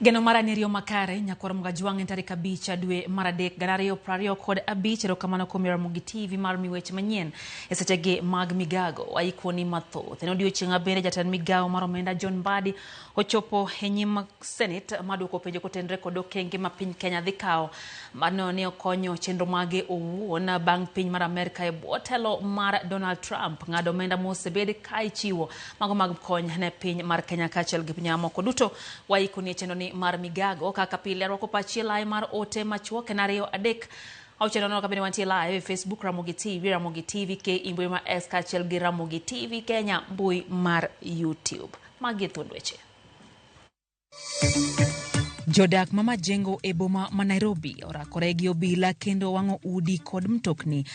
Geno mara ni riyo makare nyakwar Mgajwang' en tarik 5 dwe mar 3 2025. Erokamano kuom Ramogi TV mar mi weche manyien e sechegi mag migago. Waikoni mathoth. En odiochieng' bende jatend migawo mar omenda John Mbadi ochopo e nyim Senate maduoko penjo kotenore kod okenge ma piny Kenya dhi kawo mano ne okonyo chenro mage owuon bang' piny mar Amerka e bwo telo mar Donald Trump ng'ado omenda mosebed ka ichiwo mago mag kony ne piny mar Kenya kaachiel gi pinje mamoko duto. Waikoni e chenro ni mar migago kaka pile arwako pachi e lai mar ote machuok en 2 3 6 nono kabende wantie live e Facebook Ramogi TV, Ramogi TV KE mbui mar X kaachiel gi Ramogi TV Kenya mbui mar YouTube. Magi e thuond weche. Jodak ma Majengo e boma ma Nairobi orakore gi obila kendo wang'o udi kod mtokni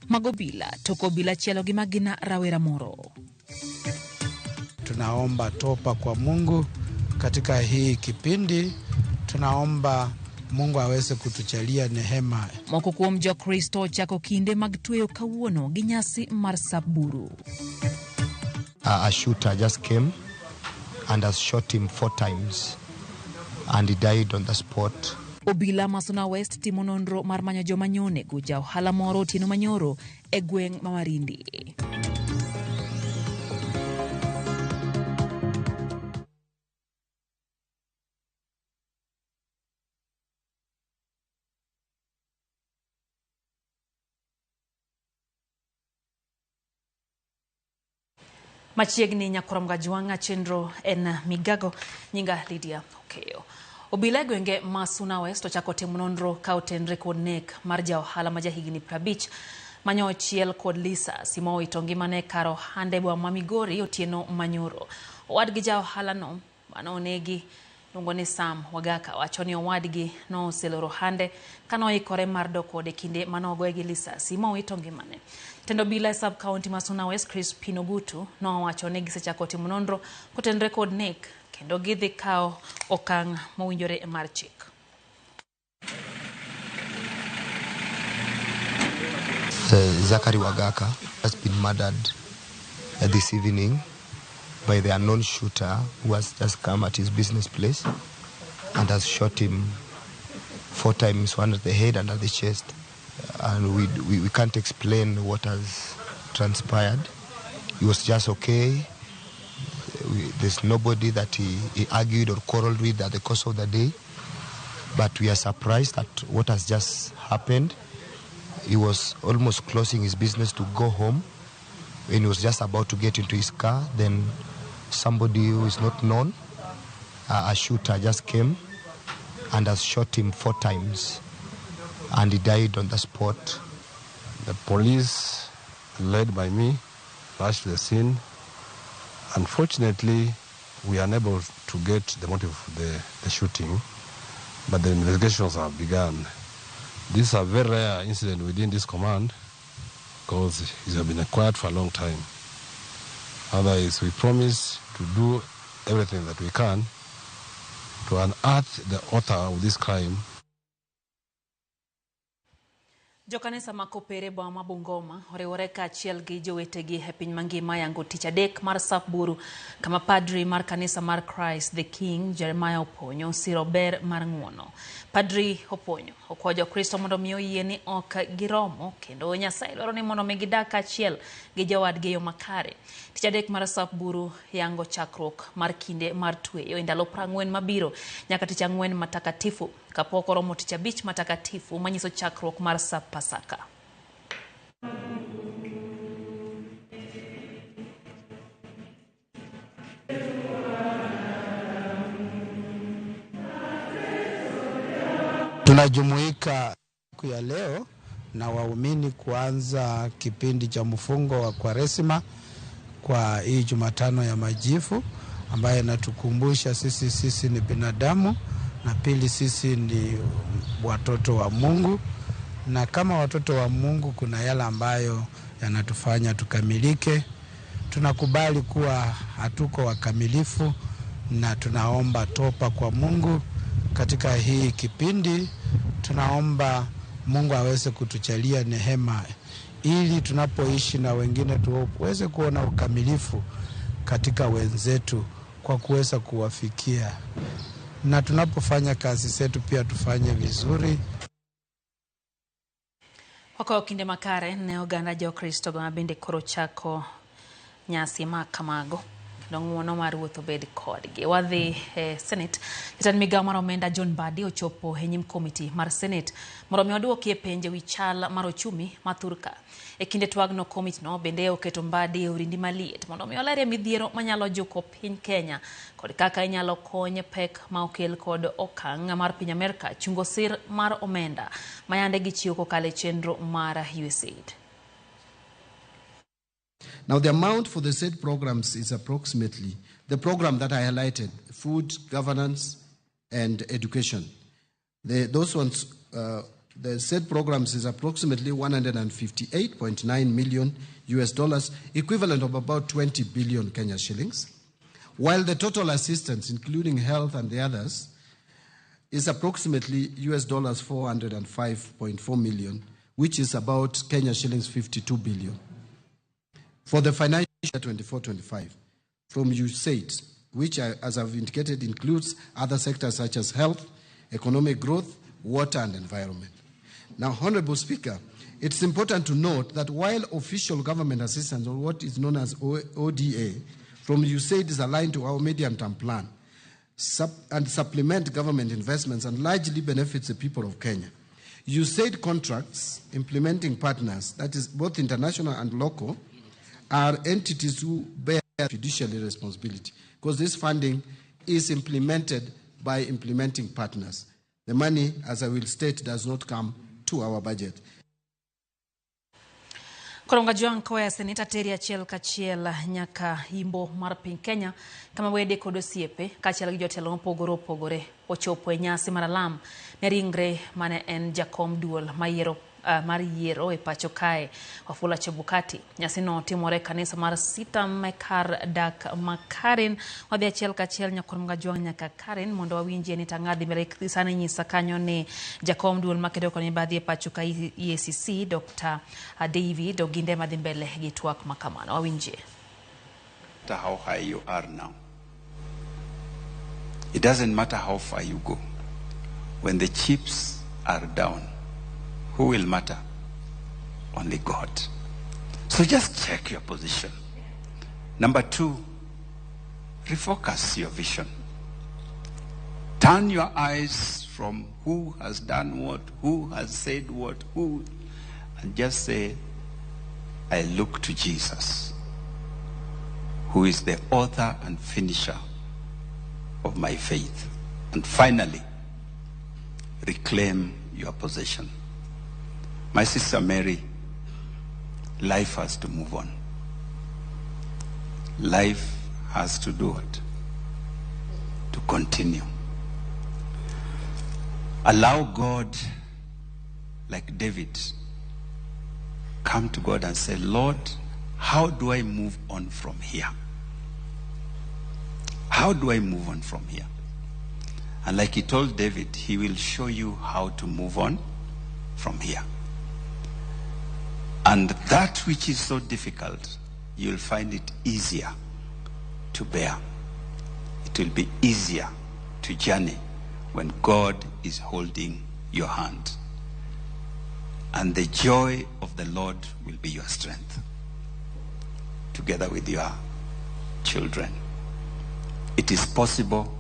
mag obila tok obila chielo gi magina rawera moro. Tunaomba topa kwa Mungu katika hii kipindi, tunaomba Mungu aweze kutujalia nehema. Moko kuom Jokristo chako kinde mag tweyo kawuono gi nyasi mar Saburu. A shooter just came and has shot him 4 times and he died on the spot. Obila ma Suna West timo nonro mar manyo joma nyonego ja ohala moro otieno manyoro e gweng' ma Marindi. Machiegni nyakwar Mgajwang'a chenro en migago nyinga Lydia Okeyo. Obila e gwenge ma Suna West ochako timo nonro ka otenre kod nek mar ja ohala ma jahigni 50 manyo ochiel kod lisasi ma owito ngimane kar ohande boma ma Migori otieno manyoro. Owadgi ja ohala no mane onegi iluongo ni Sam Wagaka wacho ni owadgi noseloro ohande kanoikore mar dok ode kinde mane ogoye gi lisasi ma owito ngimane. Tend obila e sub county ma Suna West Crispin Ogutu nowacho ni gisechako timo nonro kotenre kod nek kendo gidhi kawo okang' mowinjore mar chik. Zachary Wagaka has been murdered this evening by the unknown shooter who has just come at his business place and has shot him 4 times, one at the head and at the chest. And we can't explain what has transpired. He was just okay. There's nobody that he argued or quarreled with at the course of the day. But we are surprised at what has just happened. He was almost closing his business to go home. When he was just about to get into his car, then somebody who is not known, a shooter just came and has shot him 4 times. And he died on the spot. The police, led by me, rushed to the scene. Unfortunately, we are unable to get the motive of the shooting, but the investigations have begun. This is a very rare incident within this command because it has been acquired for a long time. Otherwise, we promise to do everything that we can to unearth the author of this crime. Jokanisa ma Kopere boma ma Bungoma oriwore kaachiel gi jowetegi e piny mangima yango tich adek mar Sap Buru kama padri mar kanisa mar Christ the King Jeremiah Oponyo osiro ber mar ng'uono. Padri Oponyo okwayo Jokristo mondo mi oyie ni ok giromo kendo Nyasaye dwaro ni mondo mi gidag kaachiel gi jowadgi e yo makare. Tich adek mar Sap Buru yango chakruok mar kinde mar tweyo e ndalo 40 mabiro nyaka tich ang'wen matakatifu kapok oromo tich abich matakatifu manyiso chakruok mar Sap Pasaka. Tunajumuika siku ya leo na waumini kuanza kipindi cha mfungo wa Kwaresima kwa hii Jumatano ya Majivu ambayo inatukumbusha sisi ni binadamu na pili sisi ni watoto wa Mungu, na kama watoto wa Mungu kuna yale ambayo yanatufanya tukamilike. Tunakubali kuwa hatuko wakamilifu na tunaomba topa kwa Mungu katika hii kipindi. Tunaomba Mungu aweze kutujalia nehema ili tunapoishi na wengine tuweze kuona ukamilifu katika wenzetu kwa kuweza kuwafikia. na tunapofanya kazi zetu pia tufanye vizuri. Wakawo kinde makare ne oganda jokristo ma bende koro chako nyasi ma kamago kendo ng'uono mar ruoth obed kodgi. Wadhi e Senate. Jatend migawo mar omenda John Mbadi ochopo e nyim komiti mar Senate mondo mi oduokie penjo ewi chal mar ochumi ma thurka. E kinde twagno komitno bende oketo Mbadi e orindi maliet mondo mi olerie midhiero manyalo juko piny Kenya kod kaka inyalo kony pek ma okel kod okang' mar piny Amerka chungo sir mar omenda mayande gichiwo kokalo e chenro mar USAID. Now, the amount for the said programs is approximately the program that I highlighted, food, governance, and education. Those ones, the said programs is approximately 158.9 million US dollars, equivalent of about 20 billion Kenya shillings, while the total assistance, including health and the others, is approximately US dollars 405.4 million, which is about Kenya shillings 52 billion. For the financial year 24-25, from USAID, which, as I've indicated, includes other sectors such as health, economic growth, water, and environment. Now, Honorable Speaker, it's important to note that while official government assistance, or what is known as ODA, from USAID is aligned to our medium-term plan and supplement government investments and largely benefits the people of Kenya. USAID contracts implementing partners, that is both international and local, are entities who bear fiduciary responsibility because this funding is implemented by implementing partners. The money, as I will state, does not come to our budget. Koro Ngajwang' koa seneta teri achiel kachiel nyaka yimbo mar piny Kenya kama wede kod osiepe kaachiel gi jotelo mopogore opogore ochopo e nyasi mar alam ne ringre mane en jakom duol mayiero mar yiero e pacho kae Wafula Chebukati. Nyasino timore e kanisa mar Sitam kar dak ma Karen. Wadhi achiel kachiel nyakwar Mgajwang' nyaka Karen mondo wawinjie ni tang'adhi mbele sani nyisa kanyo ni jakom duol makedo kod mibadhi e pacho ka EACC Dr. David Oginde madhi mbele gi twak makamano. Wawinjie. How high you are now. It doesn't matter how far you go. When the chips are down, who will matter? Only God. So just check your position. Number two, refocus your vision. Turn your eyes from who has done what, who has said what, who, and just say, I look to Jesus, who is the author and finisher of my faith. And finally, reclaim your possession. My sister Mary, life has to move on. Life has to do it, to continue. Allow God, like David, come to God and say, Lord, how do I move on from here? How do I move on from here? And like he told David, he will show you how to move on from here. And that which is so difficult, you'll find it easier to bear. It will be easier to journey when God is holding your hand. And the joy of the Lord will be your strength, together with your children. It is possible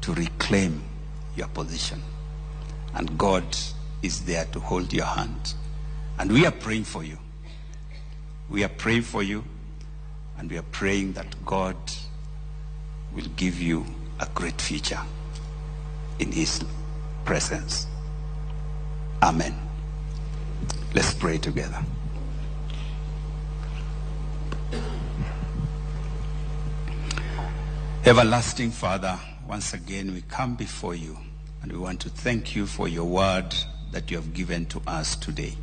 to reclaim your position. And God is there to hold your hand. And we are praying for you. We are praying for you, and we are praying that God will give you a great future in His presence. Amen. Let's pray together. Everlasting Father, once again we come before you, and we want to thank you for your word that you have given to us today.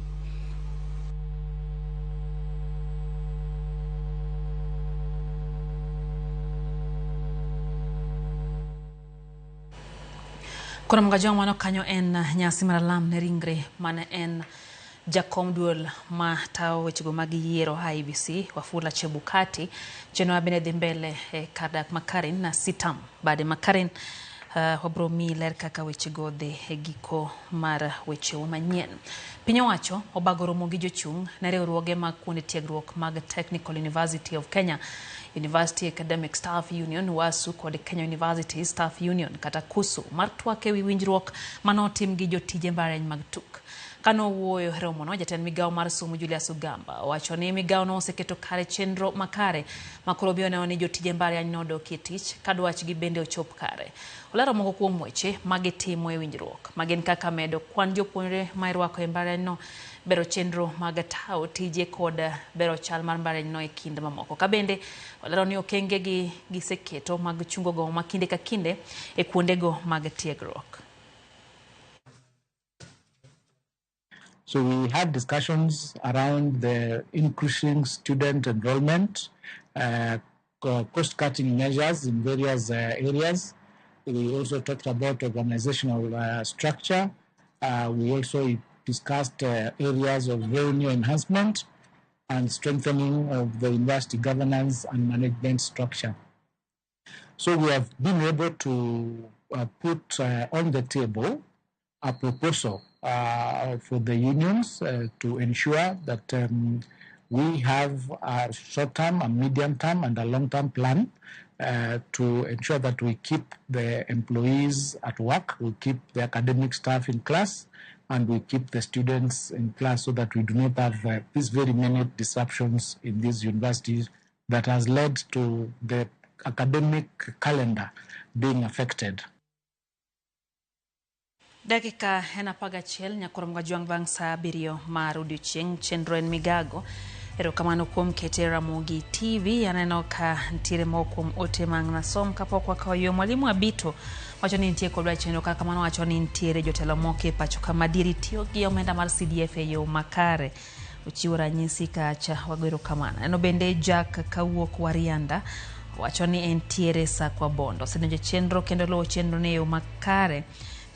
Koro Mgajwang' mano kanyo en nyasi mar alam ne ringre mane en jakom duol ma tayo wechego mag yiero IEBC Wafula Chebukati. Chenro bende dhi mbele e kar dak ma Karen na Sitam bade ma Karen Wabro miyi ler kaka wechego dhi e giko mar wechewa manyien. Piny owacho obago romo gi jochung' ne riwruoge mag kuonde tiegruok mag Technical University of Kenya, University Academic Staff Union, WASU kod Kenya University Staff Union kata KUSU mar twak ewi winjruok manotim gi jotije mbalariany mag TUK. Kanowuoyo e romono, jatend migawo mar somo Julius Ogamba owacho ni migawono oseketo kare chenro makare makoro biro neno ni jotije mbalariany nodoki e tich ka dwachgi bende ochop kare. Olero moko kuom weche magitimo e winjruok magin kaka medo kwan jopuonjre ma irwako e mbalarianyno, bero chenro mag tawo tije kod bero chal mar mbalarianyno e kind mamoko. Ka bende olero ni okenge gi giseketo mag chungo gomo ma kinde ka kinde e kuondego mag tiegruok. So we had discussions around the increasing student enrollment, cost-cutting measures in various areas. We also talked about organizational structure. We also discussed areas of revenue enhancement and strengthening of the university governance and management structure. So we have been able to put on the table a proposal for the unions to ensure that we have a short-term, a medium-term, and a long-term plan to ensure that we keep the employees at work, we keep the academic staff in class, and we keep the students in class so that we do not have these very many disruptions in these universities that has led to the academic calendar being affected. Dakika en 11 nyakoro mga bang' saa 7 mar odiochieng' chenro en migago. Erokamano kuom kete Ramogi TV. Aneno ka nitiere moko kuom ote mag nasom kapok wakawo yo. Mwalimu Abito wacho ni nitie kodwa chenro kaka kamano, wacho ni nitiere jotelo moko e pacho kama madieri tiyo gi omenda mar CDF e yo makare. Ochiwo ranyisi kacha, wago erokamano. Aneno bende Jack kawuok Warianda wacho ni entiere Sakwa Bondo osedonjo chenro kendo luwo chenro ne yo makare.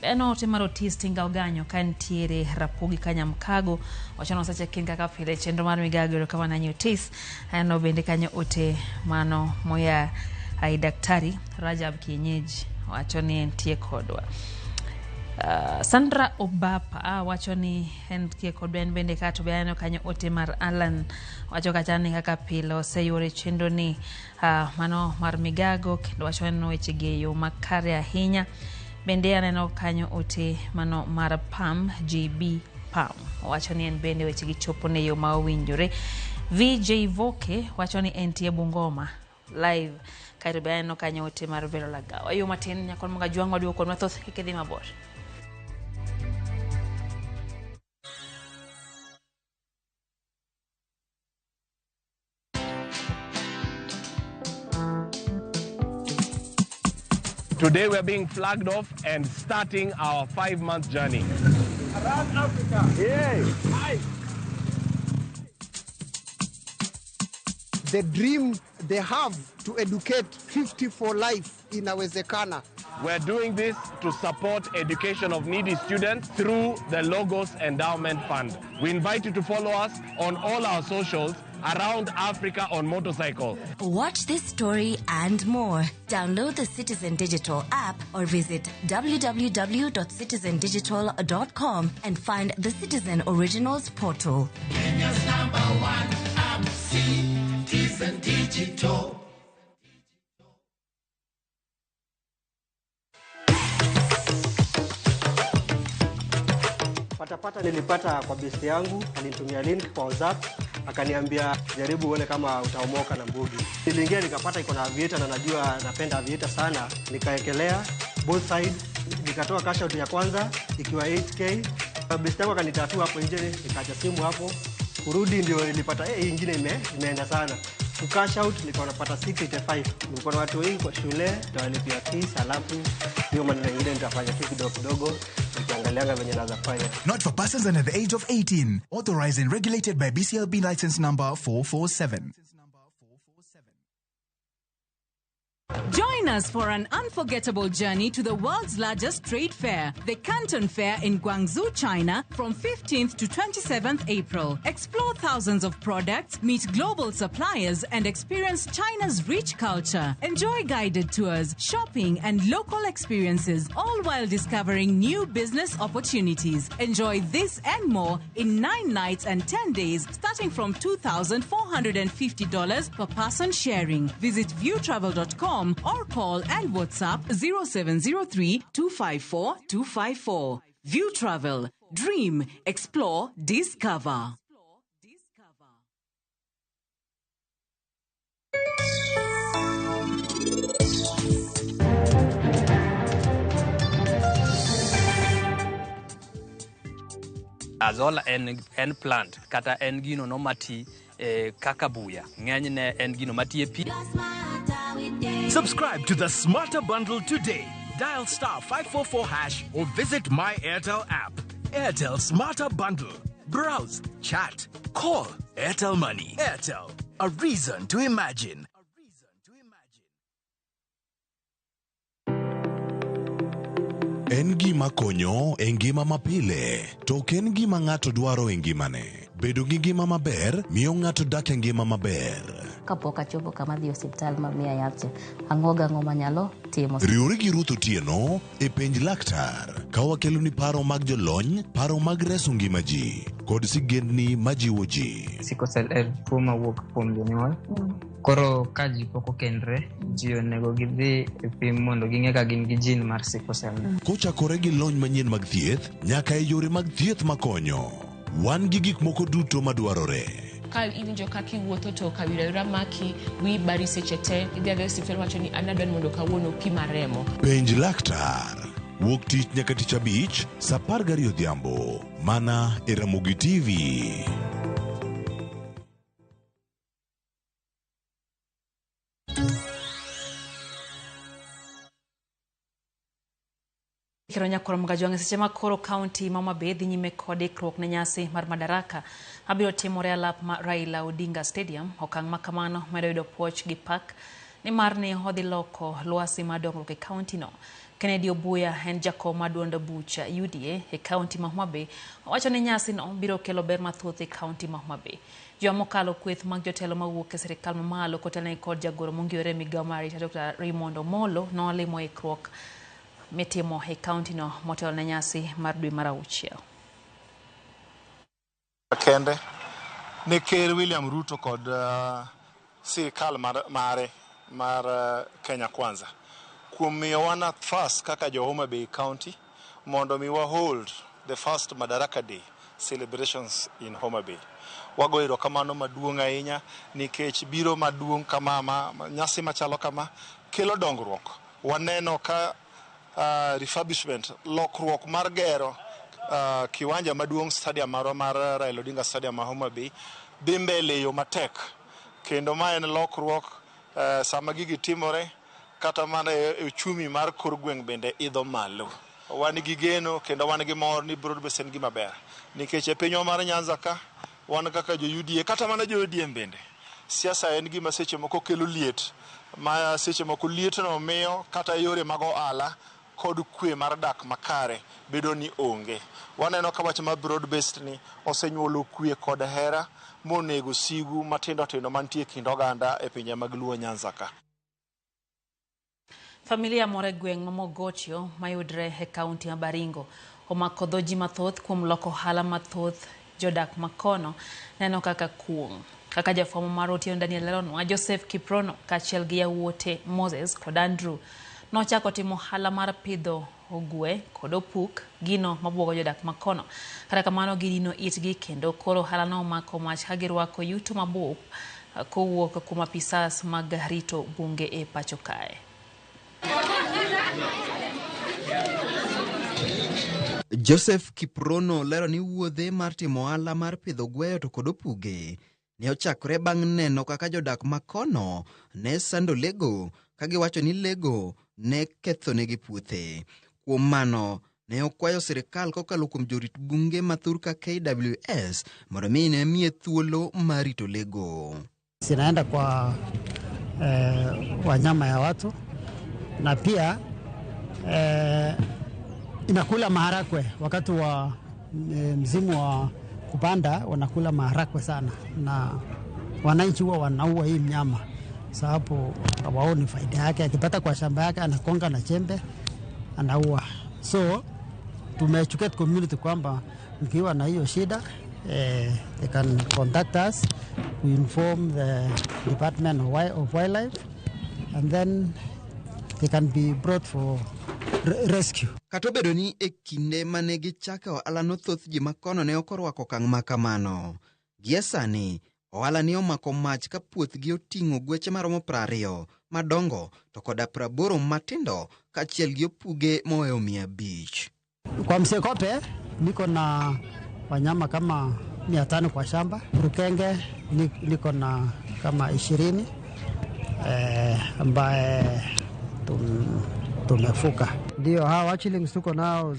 Beno ote mar Otis Tinga Oganyo ka nitiere Rapogi Kanyamkago wacho ni osechekin kaka pile chenro mar migago. Erokamano ahinya Otis. Aneno bende kanyo ote mano moya ai Daktari Rajab Kienyeji wacho ni entie kodwa. Sandra Obapa wacho ni entie kodwa en bende kato be aneno kanyo ote mar Alan wacho kacha ni kaka pile oseyuore chenro ni mano mar migago kendo wacho ni weche gi e yo makare ahinya. Bende aneno kanyo ote mano mar Pam JB Pam wacho ni en bende weche gi chopo ne yo ma owinjore. VJ Voke wacho ni entie Bungoma live. Kaeto be aneno kanyo ote mar Vero Lagawa. Yo matin nyakon mga jwang' waduoko kod mathoth kik idhi mabor. Today we are being flagged off and starting our 5-month journey. Around Africa. Yay. Hi. The dream they have to educate 50 for life inawezekana. We're doing this to support education of needy students through the Logos Endowment Fund. We invite you to follow us on all our socials around Africa on motorcycle. Watch this story and more. Download the Citizen Digital app or visit www.citizendigital.com and find the Citizen Originals portal. Kenya's #1 app, Citizen Digital. Patapata nilipata kwa besti yangu, alinitumia link kwa WhatsApp, akaniambia jaribu uone kama utaomoka na mbugi. Niliingia nikapata iko na aviator na najua napenda aviator sana, nikaekelea both side, nikatoa cash out ya kwanza ikiwa 8k. Besti yangu akanitatua hapo nje, nikaacha simu hapo. Kurudi ndio nilipata hii ingine imeenda sana. Ku cash out nilikuwa napata 685. Nilikuwa na watu wengi kwa shule, nitawalipia fees, alafu hiyo maneno mengine nitafanya tu kidogo kidogo. Not for persons under the age of 18. Authorized and regulated by BCLB license number 447. Join us for an unforgettable journey to the world's largest trade fair, the Canton Fair in Guangzhou, China, from 15th to 27th April. Explore thousands of products, meet global suppliers, and experience China's rich culture. Enjoy guided tours, shopping, and local experiences, all while discovering new business opportunities. Enjoy this and more in 9 nights and 10 days, starting from $2,450 per person sharing. Visit viewtravel.com or call and WhatsApp 0703 254 254. View Travel. Dream, explore, discover. Azolla en plant kata en gino no mati kaka buya ng'enyne en gino mati e pi. Subscribe to the Smarter Bundle today. Dial star 544 hash or visit My Airtel app. Airtel Smarter Bundle. Browse, chat, call. Airtel Money. Airtel, a reason to imagine. En gima konyo e ngima mapile, to ok en gima ng'ato dwaro e ngimane. Bedo gi ngima maber miyo ng'ato dak e ngima maber. Kapok achopo kama dhi osiptal ma miya yath cha, ang'o gang'o manyalo timo. Riwri gi Ruth Otieno e Penj Laktar ka wakeloni paro mag jolony, paro mag reso ngima ji, kod sigendni majiwo ji. Sickle cell en tuo mawuok kuom jonyuol. Koro ka ji pok okendre, ji onego gidhi e pim mondo ging'e ka gin gi gene mar sickle cell. Kochakore gi lony manyien mag thieth nyaka e yore mag thieth makonyo. Wan gi gik moko duto madwarore. Ka iwinjo kaka iwuotho to kawira maki, wiyi bari seche te, idhi adhiya e osiptal wacho ni an adwa ni mondo kawuono pima remo. Penj Laktar. Wuok tich nyaka tich abich, saa 12 odhiambo. Mana e Ramogi TV. Kero nyakwar Mgajwang' e seche ma koro kaunti ma Homa Bay dhi nyime kod ikruok ne nyasi mar Madaraka mabiro timore alap ma Raila Odinga Stadium. Okang' ma kamano medo yudo puoch gi pak nimar ne odhi loko lwasi mar dongruok e kaunti no. Kennedy Obuya en jakom mar duond bucha UDA e kaunti ma Homa Bay owacho ni nyasi no biro kelo ber mathoth e kaunti ma Homa Bay. Juma mokalo kweth mag jotelo mawuok e sirikal mamalo kotelnegi kod jagoro mongirore e migao mar arita Dr. Raymond Omolo nolimo ikruok mitimo e kaunti no motelo ne nyasi mar dwe mar auchiel. Kende ne Ker William Ruto kod sirikal mare mar Kenya Kwanza kuom miyowa nafas kaka jo Homa Bay County mondo mi wa hold the first Madaraka Day celebrations in Homa Bay. Wago erokamano maduong' ahinya nikech biro maduong' kama nyasi machalo kama kelo dongruok. Waneno ka refurbishment, lokruok mar gero kiwanja maduong' stadium marwa mar Raila Odinga Stadium ma Homa Bay dhi mbele e yo matek, kendo ma en lokruok sama gigi timore kata mana e uchumi mar kor gweng' bende idho malo. Wan gi geno kendo wan gi mor ni broad base en gima ber nikech e pinywa mar Nyanza ka wan kaka jo UDA kata mana jo ODM bende siasa en gima seche moko kelo liet ma seche moko lietno miyo kata yore mag ohala kod kwe mar dak makare bedo ni onge. Waneno ka wach mar broad based ni osenyuolo kwe kod hera monego sigu matindo tindo mantie kind oganda e pinje mag Luo Nyanza ka. Familia moro e gweng' ma Mogotio mayudre e kaunti ma Baringo omako dho ji mathoth kuom loko ohala mathoth jodak makono neno kaka kuong'. Kaka jafwambo mar Otieno Daniel leronwa, Joseph Kiprono kaachiel gi yawuote Moses kod Andrew nochako timo ohala mar pidho ogwe kod opuk, gino mabuogo jodak makono. Kata kamano gidino itgi kendo koro ohala no omako mach ka girwako yuto mabup kowuok kuom apisas mag rito bunge e pacho kae. Joseph Kiprono lero ni wuodhe mar timo ohala mar pidho gweyo to kod opuge ne ochakore bang' neno kaka jodak makono ne sando lego ka giwacho ni lego ne kethonegi puothe. Kuom mano, ne okwayo sirikal kokalo kuom jorit bunge mathur ka KWS mondo mi ne miye thuolo mar rito lego. Sinaenda kwa wanyama ya watu na pia inakula maharakwe wakati wa msimu wa kupanda, wanakula maharakwe sana, na wananchi huwa wanaua hii mnyama sababu hawaoni faida yake. Akipata kwa shamba yake anakonga na chembe anaua. So tumeeducate community kwamba mkiwa na hiyo shida they can contact us, we inform the Department of Wildlife and then they can be brought for rescue. Kata obedo ni e kinde mane gichake ohalano thoth ji makono ne ok orwako okang' ma kamano. Gie sani, ohala ni omako mach ka puothgi oting'o gweche maromo 20 madongo to koda 80 matindo kaachiel gi opuge mohewo 500. Kwa Msekope niko na wanyama kama 500 kwa shamba. Rukenge niko na kama 20 ambaye tumefuka. Ndio hawa hatchlings tuko nao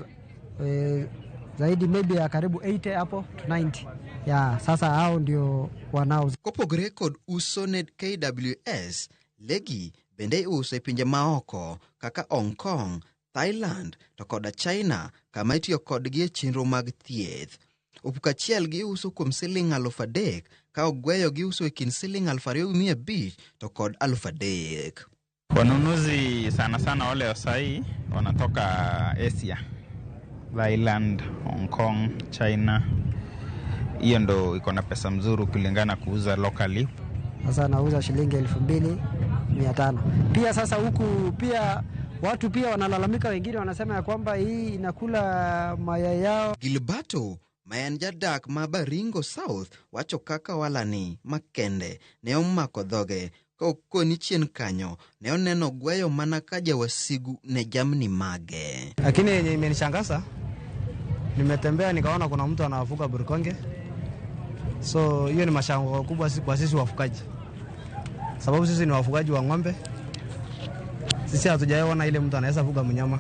zaidi maybe ya karibu 80 hapo to 90. Ya sasa hao ndio wanao. Kopogore kod uso ne KWS, legi bende iuso e pinje maoko kaka Hong Kong, Thailand to koda China kama itiyo kodgi e chenro mag thieth. Opuk achiel giuso kuom siling 3,000 ka ogweyo giuso e kind siling 2,500 to kod 3,000. Wanunuzi sana sana wale wa sahi wanatoka Asia, Thailand, Hong Kong, China. Hiyo ndo iko na pesa mzuri kulingana kuuza locally. Sasa nauza shilingi 2,500. Pia sasa huku pia watu pia wanalalamika, wengine wanasema ya kwamba hii inakula mayai yao. Gilberto ma en jadak ma Baringo South wacho kaka ohalani makende ne omako dhoge ka okoni chien kanyo ne oneno gweyo mana ka jawasigu ne jamni mage. Lakini yenye imenishangaza, nimetembea nikaona kuna mtu anavuka burkonge. So hiyo ni mashango kubwa kwa sisi wafugaji. Sababu sisi ni wafugaji wa ng'ombe. Sisi hatujaona ile mtu anaweza fuga mnyama.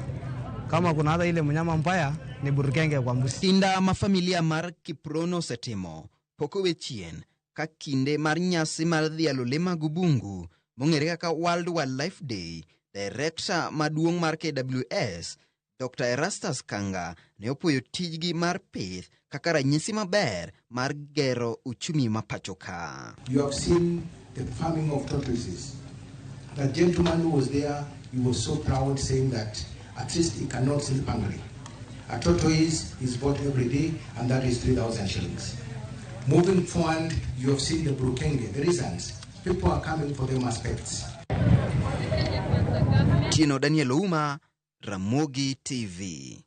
Kama kuna hata ile mnyama mbaya ni burkenge kwa mbuzi. Kinda ma familia mar Kiprono osetimo pok owe chien ka kinde mar nyasi mar dhialo le mag bungu mong'ere kaka World Wildlife Day, Director maduong' mar KWS Dr. Erastus Kanga ne opuoyo tijgi mar pith kaka ranyisi maber mar gero uchumi ma pacho ka. You have seen the farming of tortoises. The gentleman who was there, he was so proud saying that at least he cannot sleep hungry. A tortoise is bought every day, and that is 3,000 shillings. Moving forward, you have seen the Brukenge, the reasons. People are coming for them as pets. Tino Daniel Ouma, Ramogi TV.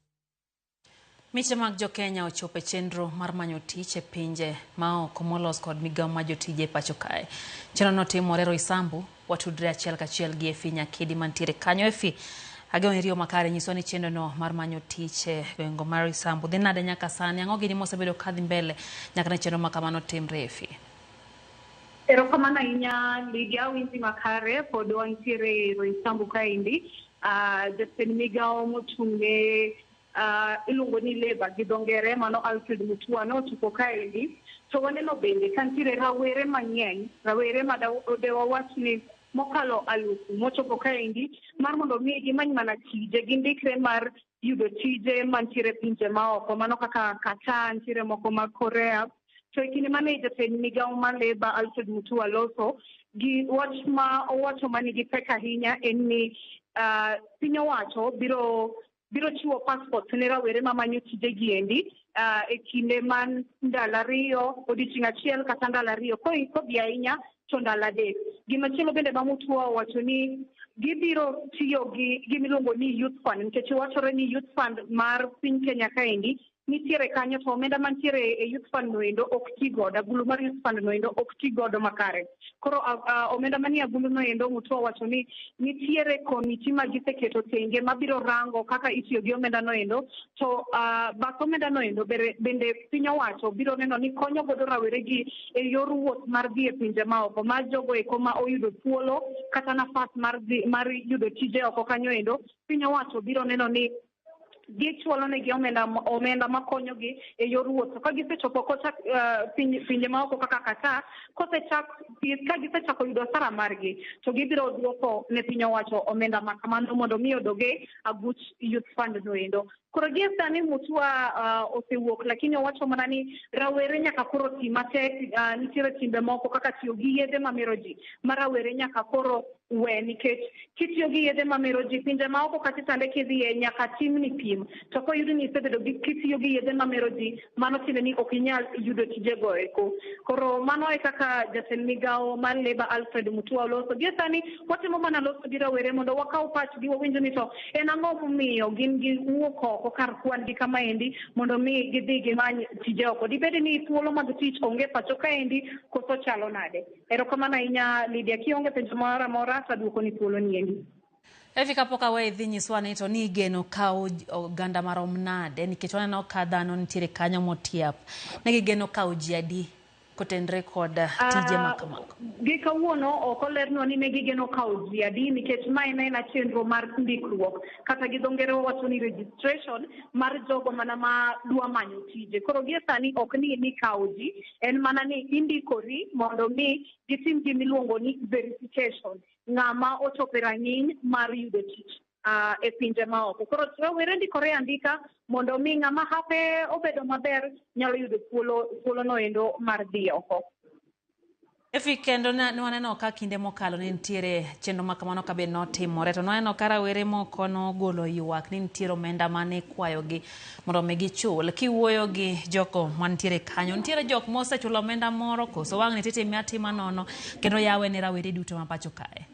Miche mag jokenya ochopo e chenro mar manyo tich e pinje maoko molos kod migawo mar jotije e pacho kae. Chenrono timore Roysambu, watudre achiel kachiel gi Efi Nyakidi mantiere kanyo. Efi, ageno ni riyo makare nyiso ni chenrono mar manyo tich e gweng' mar Roysambu dhi nade nyaka sani? Ang'o gini mosebedo kadhi mbele nyaka ne chenro ma kamano timre Efi? Erokamano ahinya Lydia, winji makare pod wantiere Roysambu kaendi. Jatend migawo mochung'ne iluongo ni Labour gi dho ngere mano Alfred Mutua nochopo kaendi. To waneno bende ka nitiere rawere mang'eny, rawere ma dewawach ni mokalo 1,000 mochopo kaendi mar mondo mi gimany mana tije, gindikre mar yudo tije mantiere pinje maoko, mano kaka Qatar, nitiere moko mag Korea. To e kinde mane jatend migawo mar Labour Alfred Mutua loso, gi wach ma owacho manigi pek ahinya en ni piny owacho biro chiwo passport ne rawere mamanyo tije gi endi e kinde man ndalo 2, odiochieng' achiel kata ndalo 2, kodhi ahinya to ndalo 3. Gimachielo bende ma Mutua owacho ni gibiro tiyo gi gimiluongo ni Youth Fund, nikech wachore ni Youth Fund mar piny Kenya kaendi nitiere kanyo to omenda mantiere e Youth Fund noendo ok ti godo, agulu mar Youth Fund noendo ok ti godo makare. Koro omenda manie agulu noendo Mutua owacho ni nitiere komiti ma giseketo tenge mabiro rango kaka itiyo gi omenda noendo, to bath omenda noendo bende piny owacho biro neno ni konyo godo rawere gi e yor wuoth mar dhi e pinje maoko, ma jogo eko ma oyudo thuolo kata nafas mar yudo tije oko kanyo endo, piny owacho biro neno ni Gichwalo negi omenda, omenda makonyogi e yor wuoth. To ka gisechopo kocha pinje maoko kaka Qatar, kosechak thieth, ka gisechako yudo osara margi, to gibiro duoko ne piny owacho omenda ma kamano mondo mi odog e aguch Youth Fund no endo. Koro gie sani Mutua osewuok, lakini owacho mana ni rawere nyaka koro ti matek. Nitiere timbe moko kaka tiyo gi yedhe mamero ji ma rawere nyaka koro we, nikech kitiyo gi yedhe mamero ji pinje maoko kata sande kidhiye nyaka timni pim, to koyud ni isebedo gi kitiyo gi yedhe mamero ji, mano tiende ni ok inyal yudo tijego eko. Koro mano e kaka jatend migawo mar Labour Alfred Mutua oloso. Gie sani watimo mana loso gi rawere mondo wakaw pachgi, wawinjo ni to en ang'o momiyo gin giwuok oko kar kwan gi kama endi mondo mi gidhi gimany tije oko. Dibed ni thuolo mag tich onge pacho kaendi koso chalo nade? Erokamano ahinya Lydia, kionge penjo moro amora to aduoko ni thuolo ni endi. Evi, kapok aweyi dhi nyiswa ni to ni igeno kawo oganda marom nade, nikech waneno ka dhano nitiere kanyo motiap. Ne gigeno kawo ji adi kotenre kod tije ma kamago? Gi kawuono ok olernwa ni ne gigeno kawo ji adi, nikech ma en aena chenro mar ndikruok, kata gi dho ngere wawacho ni registration mar jogo mana ma dwa manyo tije. Koro gie sani ok ni kawo ji, en mana ni indikori mondo mi gitim gimiluongo ni verification, ng'ama ochopo e rang'iny mar yudo tich e pinje maoko. Koro rawere ndikore andika mondo mi ng'ama hape obedo maber nyalo yudo thuolo no endo mar dhi oko. Efi, kendo ne waneno ka kinde mokalo ne nitiere chenro ma kamano ka be notimore, to nwaneno ka rawere moko nogolo ywak ni nitiere omenda mane ikwayogi mondo mi gichul. Kiwuoyo gi jogo mantiere kanyo, nitiere jok mosechulo omenda moro koso wang' ni titime atima nono kendo yawe ne rawere duto ma pacho kae?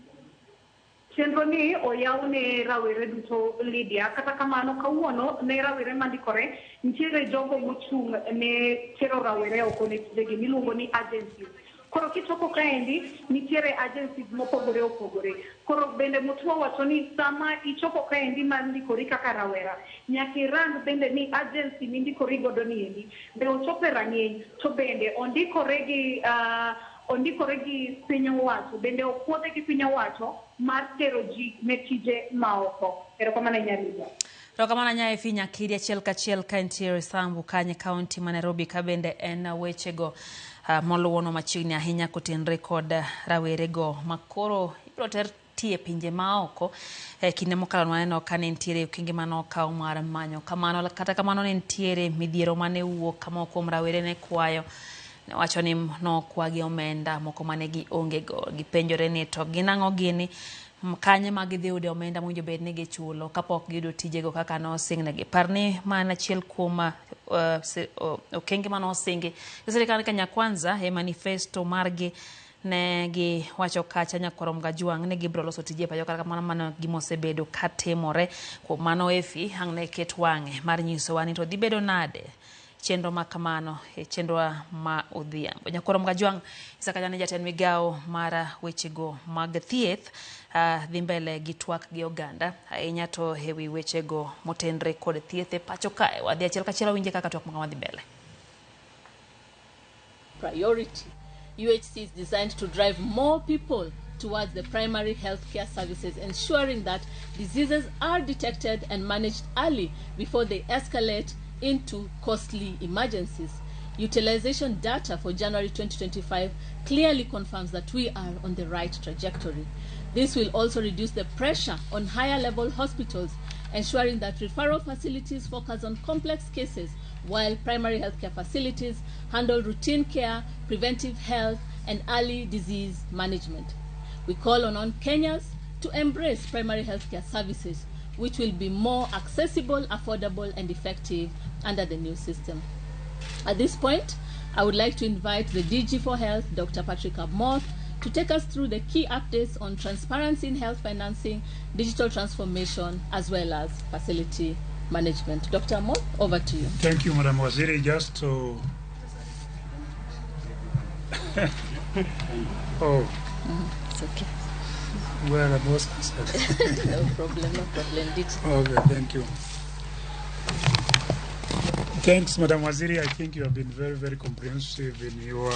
Chenro ni oyaw ne rawere duto Lydia, kata kamano kawuono ne rawere mandikore nitiere jogo mochung' ne tero rawere oko ne tijegi miluongo ni agencies. Koro kichopo kaendi nitiere agencies mopogore opogore. Koro bende Mutua wacho ni sama ichopo kaendi mar ndikori kaka rawera, nyaka irang bende ni agency mindikori godo ni endi be ochopo e rang'iny, to bende ondikore gi piny owacho, bende opuodhe gi piny owacho mar tero ji ne tije maoko. Erokamano ahinya Lydia. Erokamano ahinya Efi Nyakiri, achiel kachiel ka entiere Sambu kanye kaunti ma Nairobi, ka bende en wechego moluwono machiegni ahinya kotenre kod rawerego makoro ibiro ter tie pinje maoko. Kinde mokalo waneno ka ne nitiere okenge mane okaw mar manyo kamano, kata kamano ne nitiere midhiero mane wuok kama kuom rawere ne kwayo, ne wacho ni nokwagi omenda moko mane gionge go. Gipenjore ni to gin ang'o gini, kanye ma gidhi yude omenda mowinjo bed ni gichulo kapok giyudo tijego kaka nosingnegi. Par ni ma en achiel kuom okenge mane osingi gi sirikand Kenya Kwanza e manifesto margi. Ne giwacho kacha nyakwar Gajwang' ni gibiro loso tije pacho, kata kamano mano gima osebedo katimore. Kuom mano Efi ang' ne ket wang'e mar nyisowa ni to dhi bedo nade chenro ma kamano e chenro ma odhiambo. Nyakwar Gajwang' Isaka ne jatend migawo mar wechego mag thieth dhi mbele gi twak gi oganda ahinya to ewi wechego motenre kod thieth e pacho kae. Wadhi achiel kachiel wawinje kaka twak ma dhi mbele. Priority. UHC is designed to drive more people towards the primary healthcare services, ensuring that diseases are detected and managed early before they escalate into costly emergencies. Utilization data for January 2025 clearly confirms that we are on the right trajectory. This will also reduce the pressure on higher level hospitals, ensuring that referral facilities focus on complex cases while primary healthcare facilities handle routine care, preventive health, and early disease management. We call on all Kenyans to embrace primary healthcare services, which will be more accessible, affordable, and effective under the new system. At this point, I would like to invite the DG for Health, Dr. Patrick Amoth, to take us through the key updates on transparency in health financing, digital transformation, as well as facility management. Dr. Amoth, over to you. Thank you, Madam Waziri. Just to... Oh. It's okay. Well, I was answered. No problem, no problem. Okay, thank you. Thanks, Madam Waziri. I think you have been very, very comprehensive in your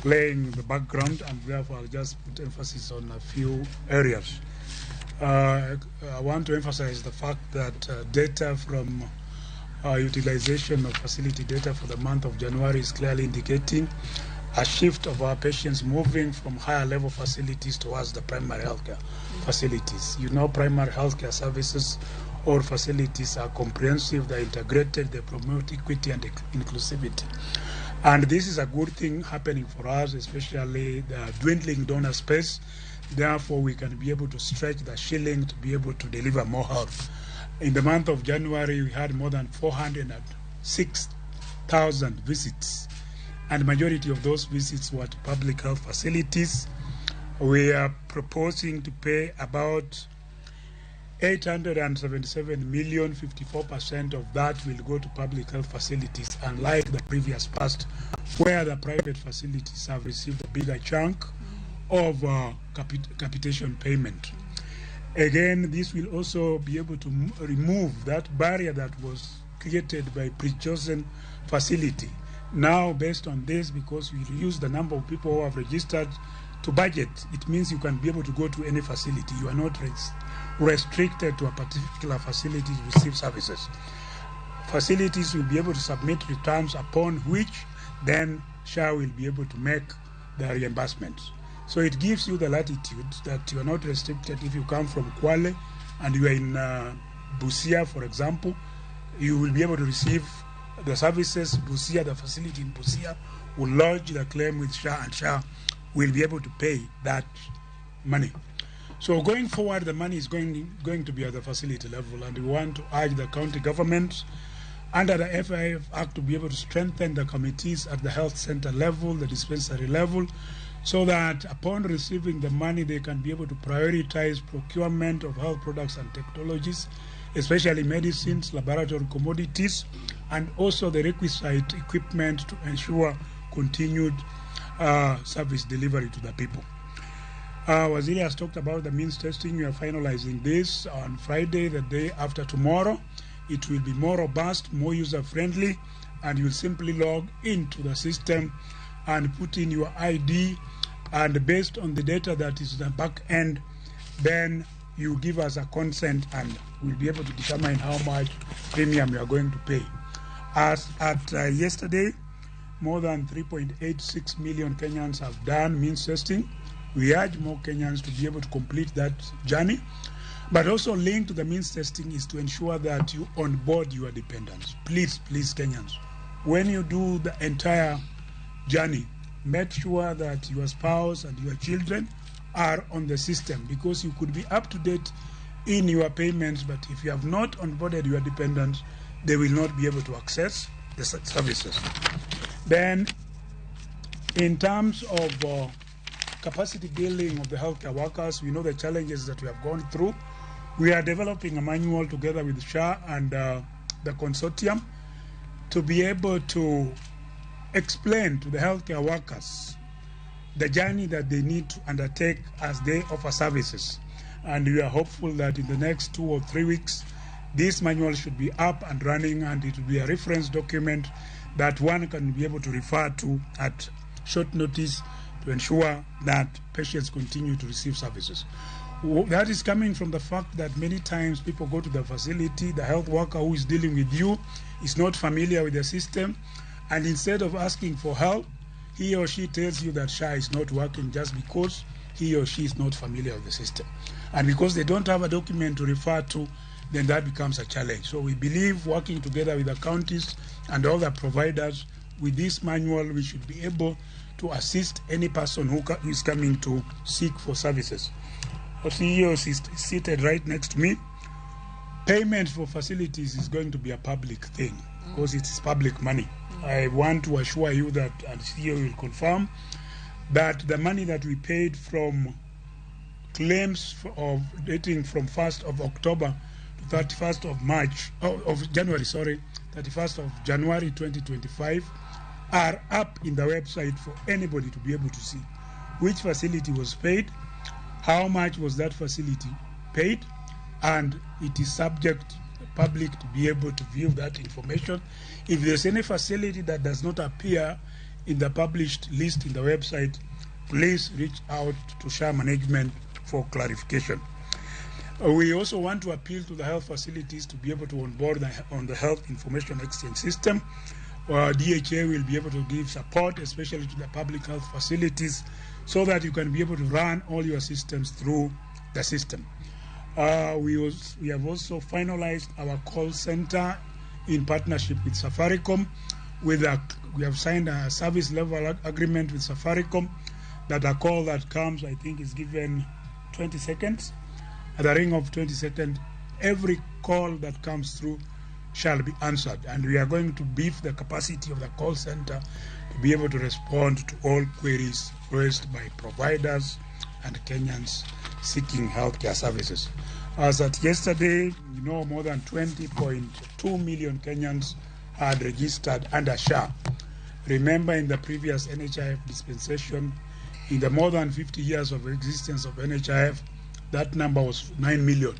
laying the background, and therefore I'll just put emphasis on a few areas. I want to emphasize the fact that data from utilization of facility data for the month of January is clearly indicating a shift of our patients moving from higher level facilities towards the primary healthcare facilities. You know, primary healthcare services or facilities are comprehensive, they're integrated, they promote equity and inclusivity. And this is a good thing happening for us, especially the dwindling donor space. Therefore, we can be able to stretch the shilling to be able to deliver more health. In the month of January, we had more than 406,000 visits, and majority of those visits were to public health facilities. We are proposing to pay about 877 million, 54% of that will go to public health facilities, unlike the previous past, where the private facilities have received a bigger chunk of capitation payment. Again, this will also be able to remove that barrier that was created by pre-chosen facility. Now, based on this, because we reduce the number of people who have registered to budget, it means you can be able to go to any facility. You are not restricted to a particular facility to receive services. Facilities will be able to submit returns upon which then SHA will be able to make the reimbursements. So it gives you the latitude that you are not restricted. If you come from Kwale and you are in Busia, for example, you will be able to receive the services. Busia, the facility in Busia, will lodge the claim with SHA, and SHA will be able to pay that money. So going forward, the money is going to be at the facility level, and we want to urge the county government under the FIF Act to be able to strengthen the committees at the health center level, the dispensary level, so that upon receiving the money, they can be able to prioritize procurement of health products and technologies, especially medicines, laboratory commodities, and also the requisite equipment to ensure continued service delivery to the people. Waziri has talked about the means testing. We are finalizing this on Friday, the day after tomorrow. It will be more robust, more user-friendly, and you'll simply log into the system and put in your ID, and based on the data that is in the back end, then you give us a consent and we'll be able to determine how much premium you are going to pay. As at yesterday, more than 3.86 million Kenyans have done means testing. We urge more Kenyans to be able to complete that journey. But also linked to the means testing is to ensure that you onboard your dependents. Please, please, Kenyans, when you do the entire journey, make sure that your spouse and your children are on the system, because you could be up to date in your payments, but if you have not onboarded your dependents, they will not be able to access the services. Then, in terms of capacity building of the healthcare workers, we know the challenges that we have gone through. We are developing a manual together with SHA and the consortium to be able to explain to the healthcare workers the journey that they need to undertake as they offer services. And we are hopeful that in the next 2 or 3 weeks, this manual should be up and running, and it will be a reference document that one can be able to refer to at short notice to ensure that patients continue to receive services. That is coming from the fact that many times people go to the facility, the health worker who is dealing with you is not familiar with the system, and instead of asking for help, he or she tells you that SHA is not working just because he or she is not familiar with the system. And because they don't have a document to refer to, then that becomes a challenge. So we believe working together with the counties and other providers, with this manual, we should be able to assist any person who is coming to seek for services. Our CEO is seated right next to me. Payment for facilities is going to be a public thing because it is public money. I want to assure you that, and CEO will confirm, that the money that we paid from claims of dating from 1st of October to 31st of March, of January, sorry, 31st of January 2025 are up in the website for anybody to be able to see which facility was paid, how much was that facility paid, and it is subject to the public to be able to view that information. If there's any facility that does not appear in the published list in the website, please reach out to SHA management for clarification. We also want to appeal to the health facilities to be able to onboard on the Health Information Exchange System. DHA will be able to give support, especially to the public health facilities, so that you can be able to run all your systems through the system. We have also finalized our call center in partnership with Safaricom. We have signed a service level agreement with Safaricom that a call that comes, I think, is given 20 seconds. At the ring of 20 seconds, every call that comes through shall be answered. And we are going to beef the capacity of the call center to be able to respond to all queries raised by providers and Kenyans seeking healthcare services. As at yesterday, you know, more than 20.2 million Kenyans had registered under SHA. Remember, in the previous NHIF dispensation, in the more than 50 years of existence of NHIF, that number was 9 million.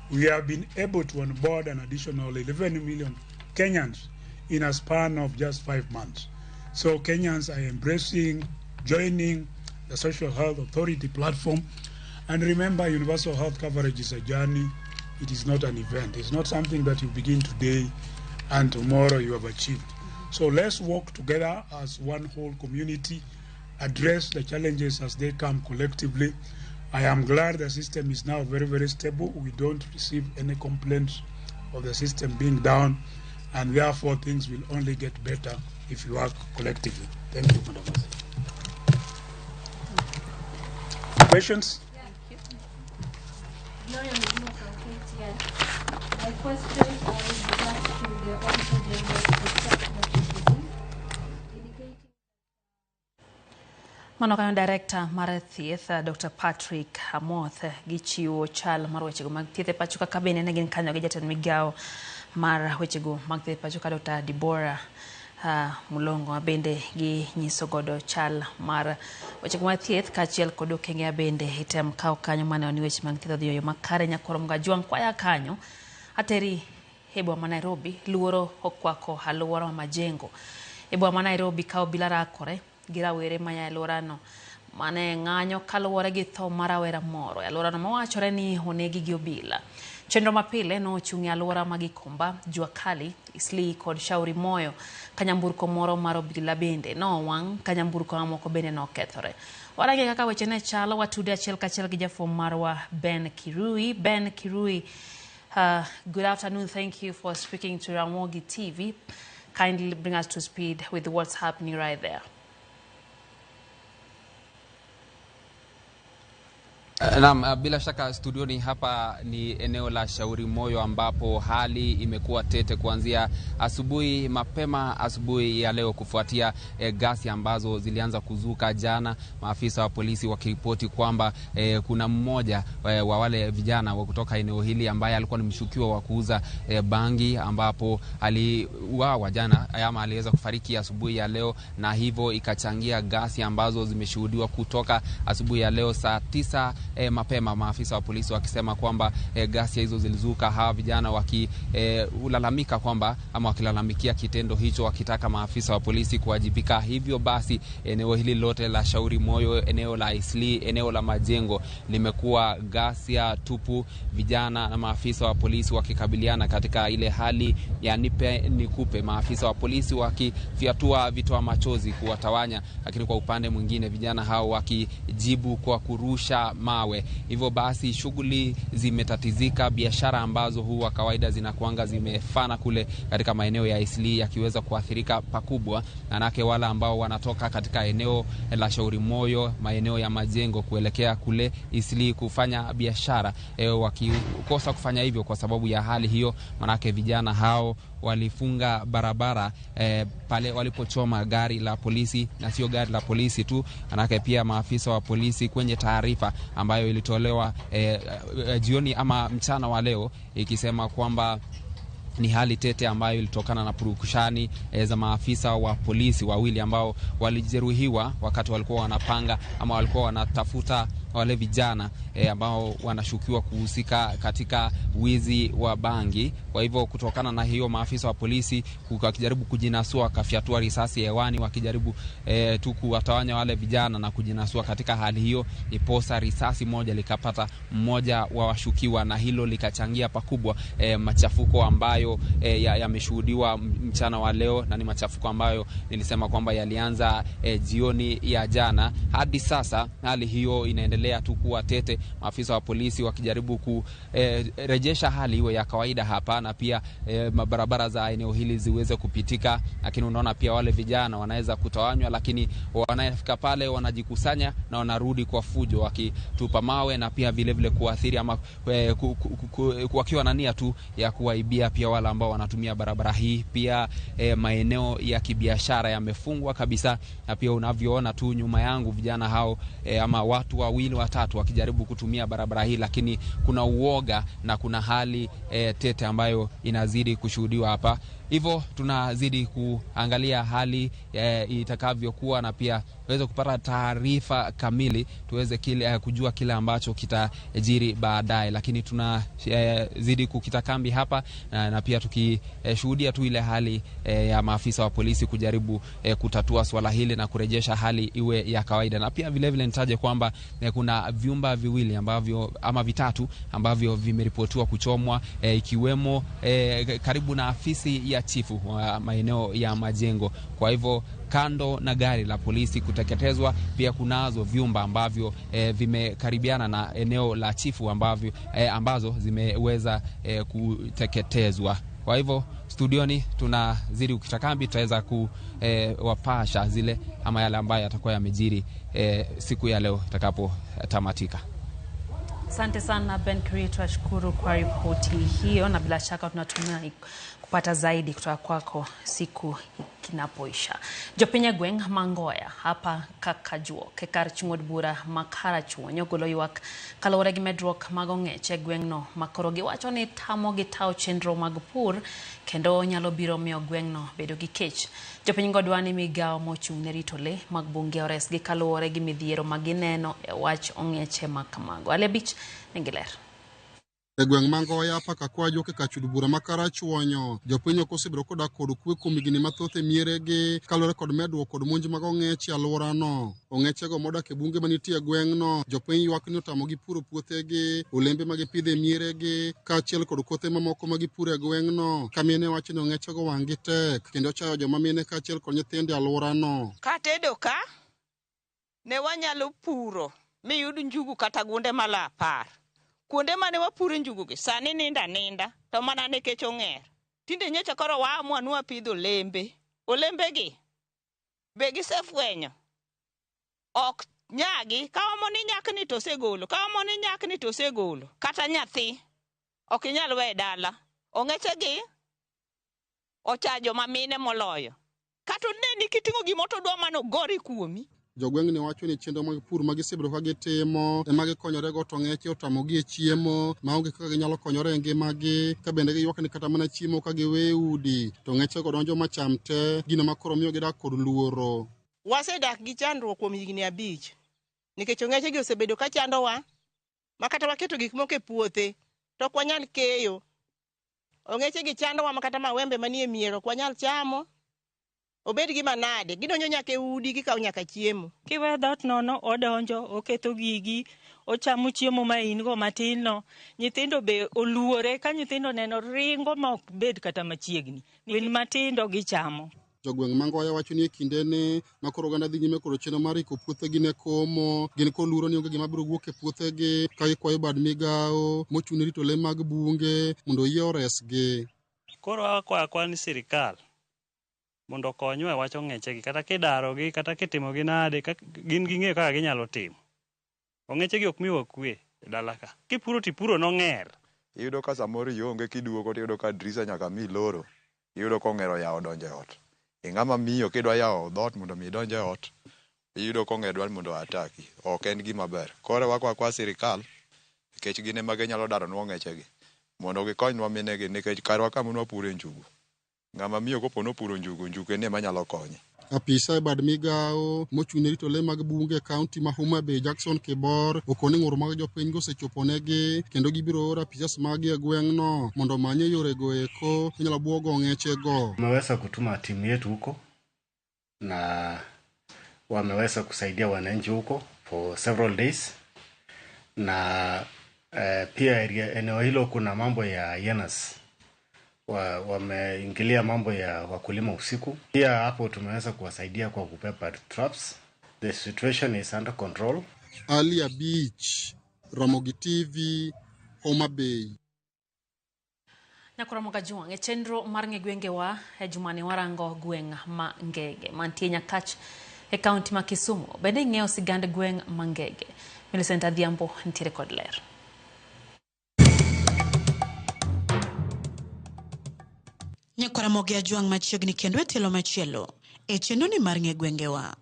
We have been able to onboard an additional 11 million Kenyans in a span of just 5 months. So Kenyans are embracing, joining the Social Health Authority platform. And remember, universal health coverage is a journey. It is not an event. It's not something that you begin today and tomorrow you have achieved. So let's work together as one whole community, address the challenges as they come collectively. I am glad the system is now very, very stable. We don't receive any complaints of the system being down, and therefore things will only get better if you work collectively. Thank you, Madam. Questions? Yeah, thank you. Gloria Medina from KTN. My question is regards to the Auditor General's perception of the disease, indicating. Mano kanyo Director mar thieth Dr. Patrick Amoth gichiwo chal mar wechego mag thieth e pacho ka bende ne gin kanyo gi jatend migawo mar wechego mag thieth e pacho ka Dr. Deborah Mulongo bende ginyiso godo chal mar wechego mag thieth kaachiel kod okenge bende item kaw kanyo maneno ni weche mag thieth odhi e yo makare. Nyakoro Mgajwang' kwaya kanyo ateri e boma ma Nairobi. Luoro okwako alwora ma Majengo e boma ma Nairobi ka obila rakore gi rawere maya e alworano mane ng'anyo kaluwore gi tho mar rawera moro e alworano mawachore ni onegi gi obila. Chenro mapile nochung' e alwora ma Gikomba, Jua Kali, Eastleigh kod Shauri Moyo ka nyamburko moro mar obila bende nowang' ka nyamburko mamoko bende nokethore. Warange kaka weche ne chalo, watude achiel kachiel gi jafwambo marwa Ben Kirui. Ben Kirui, good afternoon. Thank you for speaking to Ramogi TV. Kindly bring us to speed with what's happening right there. Naam, bila shaka studioni hapa ni eneo la Shauri Moyo ambapo hali imekuwa tete kuanzia asubuhi mapema asubuhi ya leo kufuatia ghasia ambazo zilianza kuzuka jana, maafisa wa polisi wakiripoti kwamba kuna mmoja wa wale vijana wa kutoka eneo hili ambaye alikuwa ni mshukiwa wa kuuza bangi ambapo aliuawa jana ama aliweza kufariki asubuhi ya leo, na hivyo ikachangia ghasia ambazo zimeshuhudiwa kutoka asubuhi ya leo saa 9 mapema, maafisa wa polisi wakisema kwamba ghasia hizo zilizuka, hawa vijana wakilalamika kwamba ama wakilalamikia kitendo hicho, wakitaka maafisa wa polisi kuwajibika. Hivyo basi eneo hili lote la Shauri Moyo, eneo la Eastleigh, eneo la Majengo limekuwa ghasia tupu, vijana na maafisa wa polisi wakikabiliana katika ile hali ya nipe nikupe, maafisa wa polisi wakifyatua vitoa machozi kuwatawanya, lakini kwa upande mwingine vijana hao wakijibu kwa kurusha mawe. Hivyo basi shughuli zimetatizika, biashara ambazo huwa kawaida zinakuanga zimefana kule katika maeneo ya Eastleigh yakiweza kuathirika pakubwa, manake wala ambao wanatoka katika eneo la Shauri Moyo, maeneo ya Majengo kuelekea kule Eastleigh kufanya biashara wakikosa kufanya hivyo kwa sababu ya hali hiyo, manake vijana hao walifunga barabara pale walipochoma gari la polisi, na sio gari la polisi tu, manake pia maafisa wa polisi kwenye taarifa ambayo ilitolewa jioni ama mchana wa leo ikisema kwamba ni hali tete ambayo ilitokana na purukushani za maafisa wa polisi wawili ambao walijeruhiwa wakati walikuwa wanapanga ama walikuwa wanatafuta wale vijana ambao wanashukiwa kuhusika katika wizi wa bangi. Kwa hivyo kutokana na hiyo, maafisa wa polisi wakijaribu kujinasua wakafyatua risasi hewani, wakijaribu tu kuwatawanya wale vijana na kujinasua. Katika hali hiyo, iposa risasi moja likapata mmoja wa washukiwa, na hilo likachangia pakubwa machafuko ambayo yameshuhudiwa mchana wa leo, na ni machafuko ambayo nilisema kwamba yalianza jioni ya jana. Hadi sasa hali hiyo inaendelea tu kuwa tete, maafisa wa polisi wakijaribu kurejesha hali iwe ya kawaida hapa, na pia barabara za eneo hili ziweze kupitika. Lakini unaona pia wale vijana wanaweza kutawanywa, lakini wanafika pale wanajikusanya na wanarudi kwa fujo, wakitupa mawe na pia vile vile kuathiri ama wakiwa na nia tu ya kuwaibia pia wale ambao wanatumia barabara hii. Pia maeneo ya kibiashara yamefungwa kabisa, na pia unavyoona tu nyuma yangu vijana hao ama watu wawili watatu wakijaribu kutumia barabara hii, lakini kuna uoga na kuna hali tete ambayo inazidi kushuhudiwa hapa. Hivyo tunazidi kuangalia hali itakavyokuwa, na pia tuweze kupata taarifa kamili, tuweze kujua kile ambacho kitajiri baadaye. Lakini tunazidi kukita kambi hapa na pia tukishuhudia tu ile hali ya maafisa wa polisi kujaribu kutatua swala hili na kurejesha hali iwe ya kawaida. Na pia vile vile nitaje kwamba kuna vyumba viwili ambavyo ama vitatu ambavyo vimeripotiwa kuchomwa, ikiwemo karibu na afisi ya chifu wa maeneo ya Majengo. Kwa hivyo kando na gari la polisi kuteketezwa, pia kunazo vyumba ambavyo vimekaribiana na eneo la chifu ambavyo ambazo zimeweza kuteketezwa. Kwa hivyo studioni tunazidi kukita kambi, tutaweza kuwapasha zile ama yale ambayo yatakuwa yamejiri siku ya leo itakapotamatika. Asante sana Ben Kirui, tunashukuru kwa ripoti hiyo, na bila shaka tunatumai kupata zaidi kutoka kwako siku kinapoisha. Jopiny gweng' Mangoya hapa Kakajuok e kar chung' od bura ma Karachuonyo ogolo ywak kaluwore gi medruok mag ong'ech e gweng'no makoro giwacho ni tamogi tawo chenro mag pur kendo nyalo biro miyo gweng'no bedo gi kech. Jopiny go dwa ni migawo mochung' ne rito le mag bunge oresgi kaluwore gi midhiero ma gineno e wach ong'eche ma kamago. Ali Abich nigi ler. E gweng' Mangoya paka kwajuok e kar od bura ma Karachuonyo, jopiny ok osebedo kodak kod kwe kuom higni mathoth e mieregi kaluwore kod medruok kod monj mag ong'ech e alworano. Ong'echego modak e bunge manitie e gweng'no, jopiny ywak ni otamogi puro puothegi, olembe ma gipidho e mieregi, kaachiel kod kothe mamoko ma gipuro e gweng'no. Ka mine wacho ni ong'echego wang'gi tek kendo chayo joma mine kaachiel kod nyithindo e alworano. Katedo ka ne wanyalo puro miyud njugu kata gunde malo 10. Kuonde mane wapuro njugu gi sani ninda ninda to mana nikech ong'er. Tinde nyocha koro waamua ni wapidho olembe. Olembe gi be gisefwenyo ok nyagi. Ka omo ni nyakni to osegolo, ka omo ni nyakni to osegolo. Kata nyathi ok inyal weyo dala. Ong'eche gi ocha joma mine moloyo. Kata oneni kiting'o gimoro to odwa mana ogori kuomi. Jogweng'ni wacho ni chenro mag pur ma gisebedo ka gitimo ema gikonyorego to ong'eche otamogi e chiemo maonge kaka ginyalo konyore e ngimagi, ka bende giywak ni kata mana chiemo ka giwe udi to ong'echego donjo macham te, gino ma koro miyo gidak kod luoro. Wasedak gi chandruok kuom higni 5 nikech ong'eche gi osebedo ka chandowa ma kata waketo gik moko e puothe to ok wanyal keyo. Ong'eche gi chandowa ma kata mawembe manie mier ok wanyal chamo. Obed gima nade, gidonjo nyaka e udi, gikawo nyaka chiemo. Kiwe dhoot nono, odonjo, oketho gigi, ochamo chiemo ma in go matin no. Nyithindo be oluore, ka nyithindo neno ringo ma ok bed kata machiegni. Winy matindo gichamo. Jogweng' Mangoya wacho ni e kindeni ma koro oganda dhi nyime kod chenro mar iko puothegi ne komo, gin kod luoro ni onge gima biro wuok e puothegi ka gikwayo bad migawo mochung' ne rito le mag bunge mondo oyie oresgi. Koro wakwayo akwa ni sirikal mondo okonywa e wach ong'echegi, kata kidarogi kata kitimogi nade, gin ging'eyo kaka ginyalo timo. Ong'echegi ok miwa kwe e dala ka. Kipuro tipuro nong'er. Iyudo ka samoro ionge kiduogo tiyudo ka drisa nyaka mi loro. Iyudo ka ong'er oyawo donjo e ot. Ing'ama miyo kidwa yawo dhoot mondo mi idonj e ot, iyudo ka ong'er dwaro mondo ataki. Ok en gima ber. Koro wakwa kwa sirikal, nikech gin ema ginyalo daronwa ong'echegi, mondo gikonywa minegi nikech karwa kama nwapure njugu. Ng'ama miyo kopo nopuro njugu, njugu en ema nyalo konye. Apisa e bad migawo mochung' ne rito le mag bunge e kaunti ma Homa Bay Jackson Kibor okoni ng'ur mag jopiny go osechoponegi kendo gibiro oro apisas maggi e gweng'no mondo omanye yorego eko inyalo buogo ong'echego. Tumeweza kutuma timu yetu huko na wameweza kusaidia wananchi huko for several days na pia eneo hilo kuna mambo ya hyenas wameingilia mambo ya wakulima usiku. Pia hapo tumeweza kuwasaidia kwa kubeba traps. The situation is under control. Ali Abich, Ramogi TV, Homa Bay. Nyakoromoga Juang' e chenro mar ng'e gwengewa e jumani warango gweng' ma Ngege mantie Nyakach e kaunti ma Kisumu. Bende ing'eyo sigand gweng' ma Ngege? Millicent Adhiambo nitiere kod ler. Nyakwaramogi Ajwang' machiegni kendo e tielo machielo e chenro ni mar ng'e gwengewa.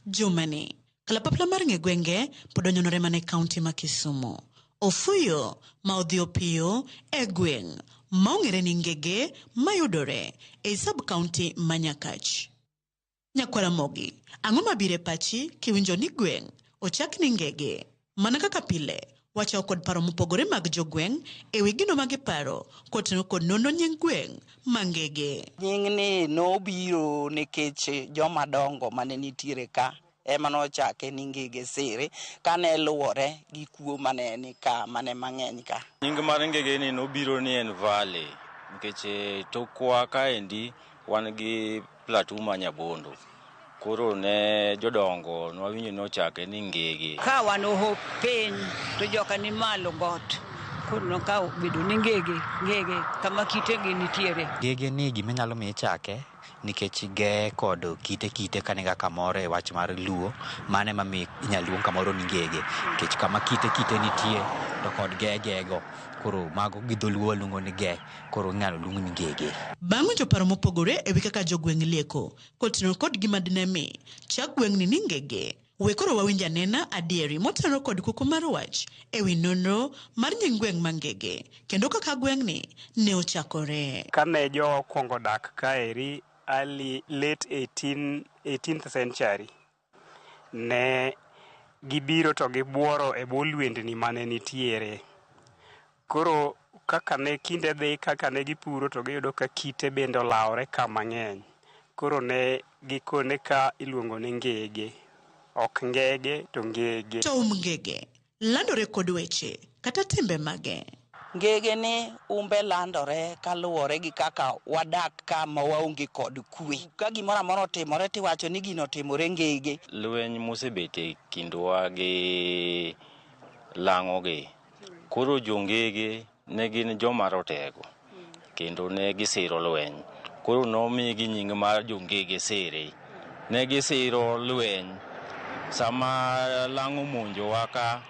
Jumani, kalapapla mar ng'e gwenge pod onyonore mana e kaunti ma Kisumu. Ofuyo ma odhi opiyo e gweng' ma ong'ere ni Ngege mayudore e sub county ma Nyakach. Nyakwaramogi, ang'o mabiro e pachi kiwinjo ni gweng' ochak ni Ngege? Mana kaka pile, wachako kod paro mopogore mag jogweng' e wi gino ma giparo kotenore kod nonro nying gweng' ma Ngege. Nying ni nobiro nikech joma dongo mane nitiere ka ema nochake ni Ngege Sere kane luwore gi kuo mane ni ka mane mang'eny ka. Nying mar Ngege ni nobiro ni en valley nikech tokwa kaendi wan gi plateau ma Nyabondo. Koro ne jodongo nwawinjo nochake ni Ngege. Ka wan oho piny to joka ni malo got. Koro nokawo bedo ni Ngege, Ngege kama kitegi nitiere. Ngege ni gima nyalo miyo ichake nikech ge kod kite kite kaniga kamoro e wach mar luo mano ema miyo inyalo luong kamoro ni Ngege nikech kama kite kite nitie to kod ge gego koro mago gi dholuo waluongo ni ge koro inyalo luong ni Ngege. Bang' winjo paro mopogore e wi kaka jogweng' lieko kotenore kod gima dine mi chak gweng'ni ni Ngege. We koro wawinj anena adieri motenore kod kuku mar wach e wi nonro mar nying gweng' ma Ngege kendo kaka gweng'ni ne ochakore. Kane jo okwongo dak kaeri early late 18th century ne gibiro to gibuoro e bwo lwendni mane nitiere. Koro kaka ne kinde dhi kaka ne gipuro to giyudo ka kite bende olawore ka mang'eny. Koro ne gikone ka iluongo ni Ngege. Ok Ngege to Ngege. To Ngege landore kod weche kata timbe mage. Ngege ni umbe landore kaluwore gi kaka wadak ka ma waonge kod kwe. Ka gimoro amora otimore tiwacho ni gino otimore Ngege. Lweny mosebet e kindwa gi lang'o gi. Koro jo Ngege ne gin joma rotego kendo ne gisiro lweny. Koro nomigi nying mar jo Ngege Sere. Ne gisiro lweny. Sama lang'o monjowa ka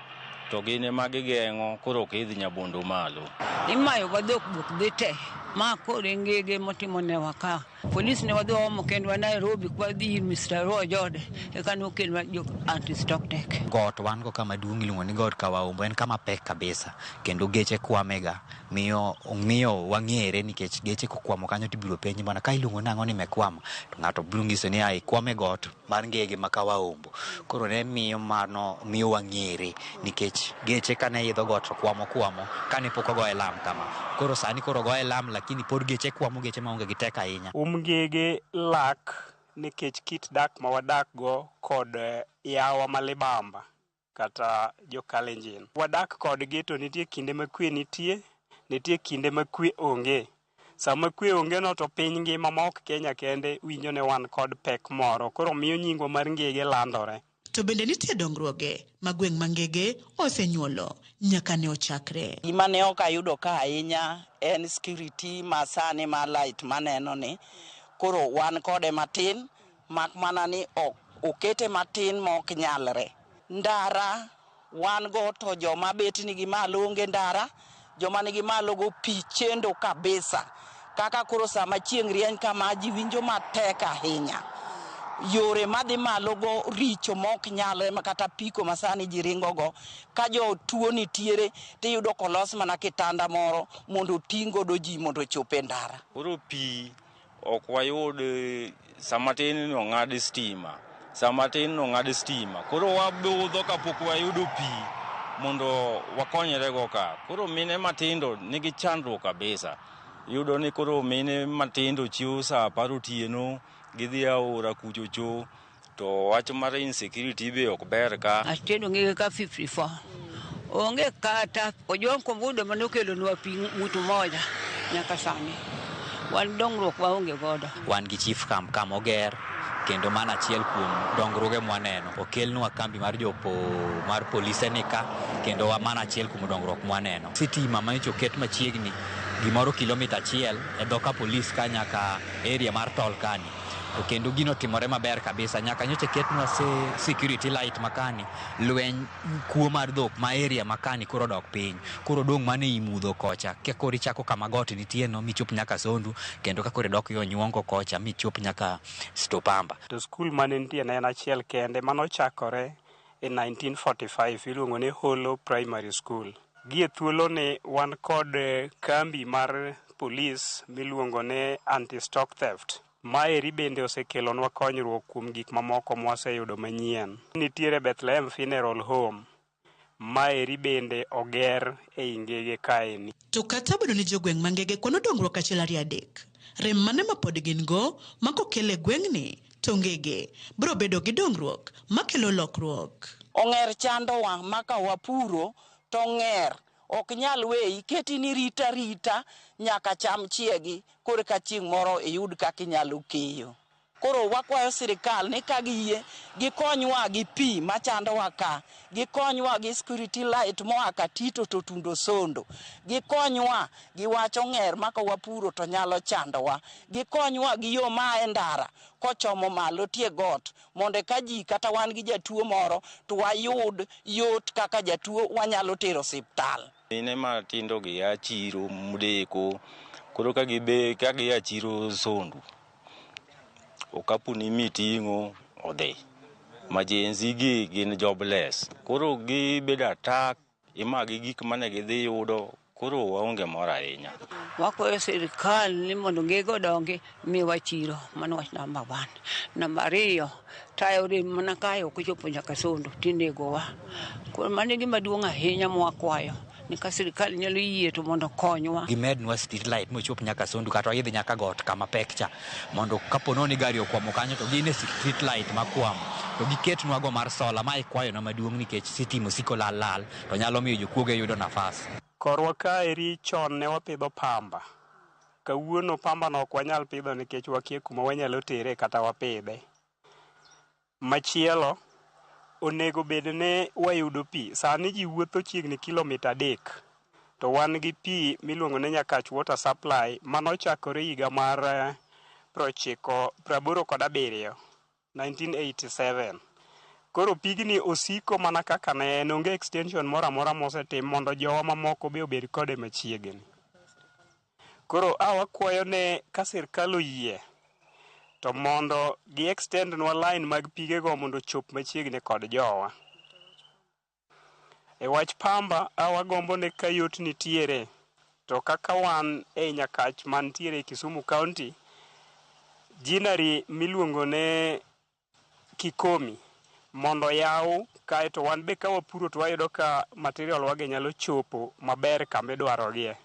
to gin ema gigeng'o koro ok idhi Nyabondo malo. Imayo wa dhok dhok dhi te. Ma koro e Ngege motimo newa ka. Polis ne wadhi waomo kendwa Nairobi kwa dhi ir Mr. Roy Jode eka nokelwa jo anti-stock take. Got wan go kama duong' iluongo ni got Kawaombo en kama pek kabisa kendo geche kwamega miyo wang'ere nikech geche kokwamo kanyo tibiro penji bwana ka iluongo nang'o ni mekwamo to ng'ato biro ng'iso ni ai kwame got mar Ngege ma Kawaombo. Koro ne miyo mano miyo wang'ere nikech geche kane idho got to kwamo kwamo kane pok ogoye lam kama. Koro sani koro ogoye lam lakini pod geche kwamo geche maonge gi teko ahinya. Ngege lak nikech kit dak ma wadak go kod yawa ma libamba kata jo Kalenjin. Wadak kodgi to nitie kinde ma kwe nitie, nitie kinde ma kwe onge. Sama kwe onge no to piny ngima ma ok Kenya kende winjo ne wan kod pek moro. Koro miyo nyingwa mar Ngege landore. To bende nitie dongruoge ma gweng' ma Ngege osenyuolo nyaka ne ochakre. Gima ne ok ayudo ka ahinya en security ma sani ma light maneno ni. Koro wan kode matin, mak mana ni okete matin ma ok nyalre. Ndara wan go to joma bet nigi malo onge ndara, joma nigi malo go pi chendo kabisa. Kaka koro sama chieng' rieny kama ji winjo matek ahinya. Yore madhi malo go richo ma ok nyalre ma kata piko ma sani ji ringo go. Ka jotuo nitiere tiyudo kolos mana kitanda moro mondo oting' godo ji mondo ochop e ndara. Koro pi ok wayud sama tin no ng'ad stima, sama tin no ng'ad stima. Koro wabudho kapok wayudo pi mondo wakonyrego ka. Koro mine matindo nigi chandruok kabisa. Iyudo ni koro mine matindo chiewo sa 10 otieno, gidhi aora kuchocho, to wach mar insecurity be ok ber ka. Atedo ngige ka 54. Onge kata Ojwang' Kombudo mane okelonwa pi mutu moja nyaka sani. Wan dongruok waonge godo. Wan gi chief camp kama oger kendo mano achiel kuom dongruoge mwaneno. Okelnwa kambi mar jopo mar polise ni ka kendo mano achiel kuom dongruok mwaneno. Sitima manyocha oket machiegni gimoro kilomita 1 e dho ka polis ka nyaka area mar tol kani. To kendo gino timore maber kabisa nyaka nyocha ketnwa security light makani, lweny kuo mar dhok ma area makani koro dok piny. Koro dong' mana ei mudho kocha ka koro ichako kama got nitie no michop nyaka Sondu kendo ka koro idok yo Nyuongo kocha michop nyaka Stopamba. To skul mane nitie ne en achiel kende manochakore e 1945 iluongo ni Holo Primary School. Gie thuoloni wan kod kambi mar polis miluongo ni anti-stock theft. Maeri bende osekelonwa konyruok kuom gik mamoko mwaseyudo manyien. Nitiere Bethlehem Funeral Home. Maeri bende oger ei Ngege kaeni. To kata obedo ni jogweng' ma Ngege kwano dongruok achiel ariyo adek, rem mane ma pod gin go ma kokel e gweng'ni to Ngege biro bedo gi dongruok makelo lokruok. Ong'er chandowa ma ka wapuro to ong'er ok nyal weyi, keti ni rita rita nyaka cham chiegi korka chieng' moro iyud kaka inyalo keyo. Koro wakwayo sirikal ni ka giyie gikonywa gi pi machandowa ka, gikonywa gi security light moa Katito to tundo Sondo, gikonywa gi wach ong'er ma ka wapuro to nyalo chandowa, gikonywa gi yo maa e ndara kochomo malo tie got mondo ka ji kata wan gi jatuo moro to wayud yot kaka jatuo wanyalo tero osiptal. Mine matindo gi ya chiro mdeko, koro ka gibe ka gia chiro Sondu, okapu ni miting'o odhi. Majenzi gi gin jobless, koro gibedo attack, imagi gik mane gidhi yudo, koro waonge mor ahinya. Wakwayo sirikal ni mondo Ngege odongi miwa chiro, mano wach namba 1. Namba 2, tayo rem mana kae ok ochopo nyaka Sondo tinegowa. Koro mano e gima duong' ahinya mwakwayo ni ka sirikal nyalo yie to mondo okonywa. Gimednwa street light mochop nyaka Sondu kata waidh nyaka got kama pek cha mondo kapo ni gari okwamo kanyo to gin e street light makwamo to giketnwa go mar sola ma ikwayonwa maduong' nikech sitima osiko lal lal to nyalo miyo jokuoge yudo nafas. Korwa kaeri chon ne wapidho pamba. Kawuono pamba no ok wanyal pidho nikech wakia kuma wanyalo tere kata wapidhe. Machielo, onego bed ni wayudo pi. Sani ji wuotho chiegni kilomita 3 to wan gi pi miluongo ni Nyakach Water Supply manochakore higa mar 1987, 1987. Koro pigni osiko mana kaka ne en, onge extension moro amora mosetim mondo jowa mamoko be obed kode machiegni. Koro wakwayo ne ka sirkal oyie to mondo gi extend nwa line mag pigego mondo ochop machiegni kod jowa. E wach pamba, wagombo ne ka yot nitiere, to kaka wan e Nyakach mantiere e Kisumu County, ginnery miluongo ne Kikomi mondo yaw kaeto wan be ka wapuro to wayudo ka material wagi nyalo chopo maber kama idwarogie.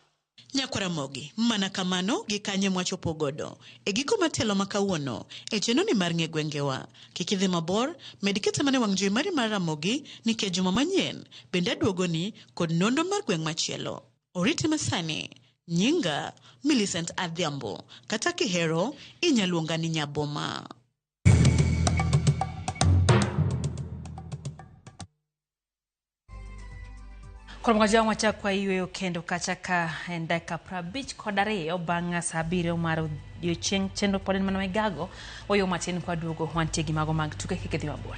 Nyakwaramogi, mana kamano gi kanye mwachopo godo e giko matelo ma kawuono e chenro ni mar ng'e gwengewa. Kik idhi mabor, med kete mana e wang' jowi mari mar Ramogi nikech juma manyien bende aduogoni kod nonro mar gweng' machielo. Oriti masani, nyinga Millicent Adhiambo, kata kihero inyaluonga ni Nyaboma. Koro mga wachak kwa yweyo kendo kacha ka en dakika 52 bang' saa 7 mar odiochieng' chenro pod en mana migago wayo matin kwa duogo wantie gi mago mag tuke kik idhi mabor.